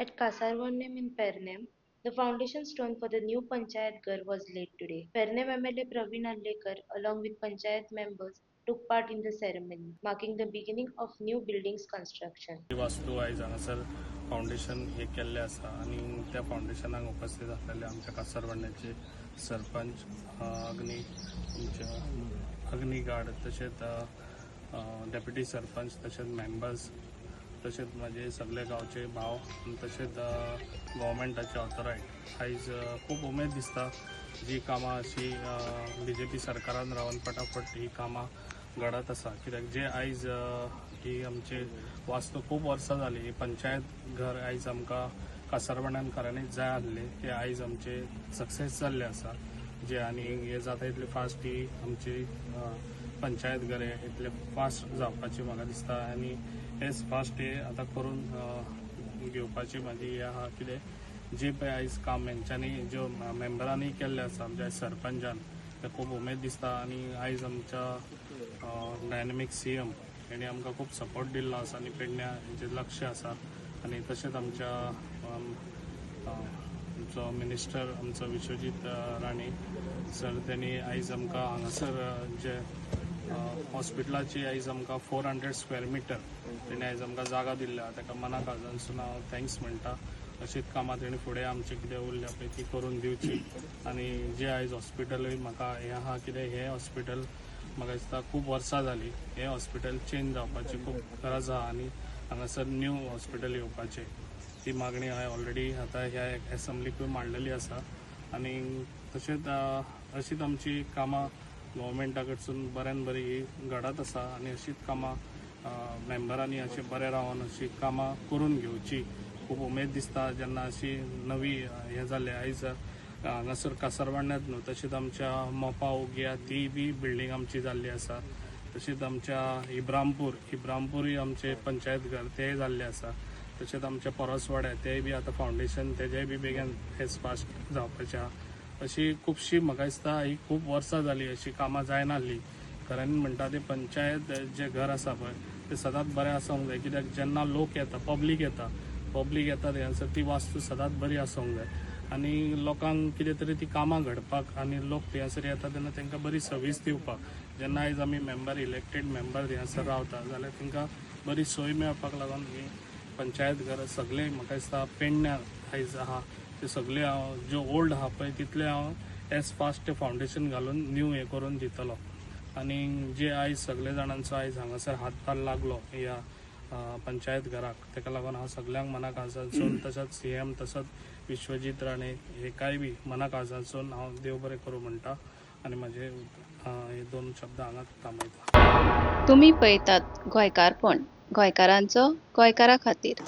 At Kasarvadavali in Pernem, the foundation stone for the new Panchayat Ghar was laid today. Pernem MLA Praveen Arlekar, along with Panchayat members, took part in the ceremony, marking the beginning of new buildings construction. वास्तू आयज हांगासर foundation हे केल्लें आसा आनी त्या फावंडेशनाक उपस्थित आसलेले आमच्या कासारवर्ण्याचे सरपंच, अग्नी आमच्या अग्नी गार्ड, तशेंच डेप्युटी सरपंच, तशेंच मेंबर्स, तशेंच म्हाजे सगळे गांवचे भाव आनी तशेंच गव्हर्मेंटाचे ऑथोरायट. आयज खूब उमेद दिसता जी कामां अशी बीजेपी सरकारान रावन फटाफट ही कामां घडत आसा, कित्याक जे आयज ही आमची वास्तू खूब वर्सां जाली. ही पंचायत घर आयज आमकां कासारवर्ण्यान खऱ्यांनीच जाय आसलें. ते आयज आमचे सक्सेस जाल्ले आसा जे आनी हे जाता इतले फास्ट ही आमची पंचायत घर हे इतले फास्ट जावपाची म्हाका दिसता आनी हेच फास्ट हे आतां करून घेवपाची म्हाजी हे आहा. कितें जे पळय आयज काम हेंच्यांनी ज्यो मेंबरांनी केल्लें आसा, आमच्या सरपंचान, ते खूब उमेद दिसता. आनी आयज आमच्या डायनॅमीक सीएम हेणी आमकां खूब सपोर्ट दिल्लो आसा आनी पेडण्या हेंचेर लक्ष आसा. आनी तशेंच आमच्या आमचो मिनिस्टर, आमचो विश्वजीत राणे सर, तेणी आयज आमकां हांगासर जे हॉस्पिटलाची आयज आमकां 400 स्क्वेअर मिटर तेणी आयज आमकां जागा दिल्ल्या, ताका मना काळजांतसून हांव thanks म्हणटा. अशीच कामां तेणी फुडें आमचें कितें उरल्या पळय ती करून दिवची. आनी जे आयज हॉस्पिटलूय म्हाका हें आहा, कितें हें हॉस्पिटल म्हाका दिसता खूब वर्सां जालीं, हें हॉस्पिटल चेंज जावपाची खूब गरज आहा आनी हांगासर न्यू हॉस्पिटल येवपाचें ती मागणी हांवें ऑलरेडी आतां ह्या एसेंब्लीकूय मांडलेली आसा. आनी तशेंच अशीच आमची कामां गव्हर्मेंटा कडसून बऱ्यान बरी ही घडत आसा आनी अशीच कामां मेंबरांनी अशें बरें रावन अशी कामां करून घेवची. खूब उमेद दिसता जेन्ना अशी नवी हें जालें. आयज हांगासर कासारवाड्यांत न्हू, तशेंच आमच्या मोपा उग्या ती बी बिल्डींग आमची जाल्ली आसा. तशेंच आमच्या इब्रामपूर, इब्रामपूरय आमचे पंचायत घर तेय जाल्ले आसा. तशेंच आमच्या परसवाड्या तेय बी आतां फावंडेशन तेजेय बी बेगीन एज फास्ट जावपाचें आहा. अशी खुबशी म्हाका दिसता ही खूब वर्सां जालीं अशी कामां जायनासली. खऱ्यांनी म्हणटा ते पंचायत जे घर आसा पळय ते सदांच बरें आसूंक जाय, कित्याक जेन्ना लोक येता, पब्लीक येता, पब्लीक येता थंयसर ती वास्तू सदांच बरी आसूंक जाय आनी लोकांक कितें तरी ती कामां घडपाक आनी लोक थंयसर येता तेन्ना तांकां बरी सर्वीस दिवपाक. जेन्ना आयज आमी मेंबर, इलेक्टेड मेंबर थंयसर रावता जाल्यार तांकां बरी सोय मेळपाक लागून ही पंचायत घर सगळे म्हाका दिसता पेडण्यां आयज आहा ते सगळे हांव ज्यो ओल्ड आहा पळय तितले हांव एज फास्ट फावंडेशन घालून न्यू हें करून दितलो. आनी जे आयज सगळे जाणांचो आयज हांगासर हातभार लागलो ह्या पंचायत घराक, ताका लागून हांव सगल्यांक मना काळजांतसून, तसोच सीएम, तसोच विश्वजीत राणे हेकाय बी मना काळजांतसून हांव देव बरें करूं म्हणटा आनी म्हाजे हे दोन शब्द हांगाच थांबयता. तुमी पळयतात गोंयकारपण, गोंयकारांचो गोंयकारा खातीर.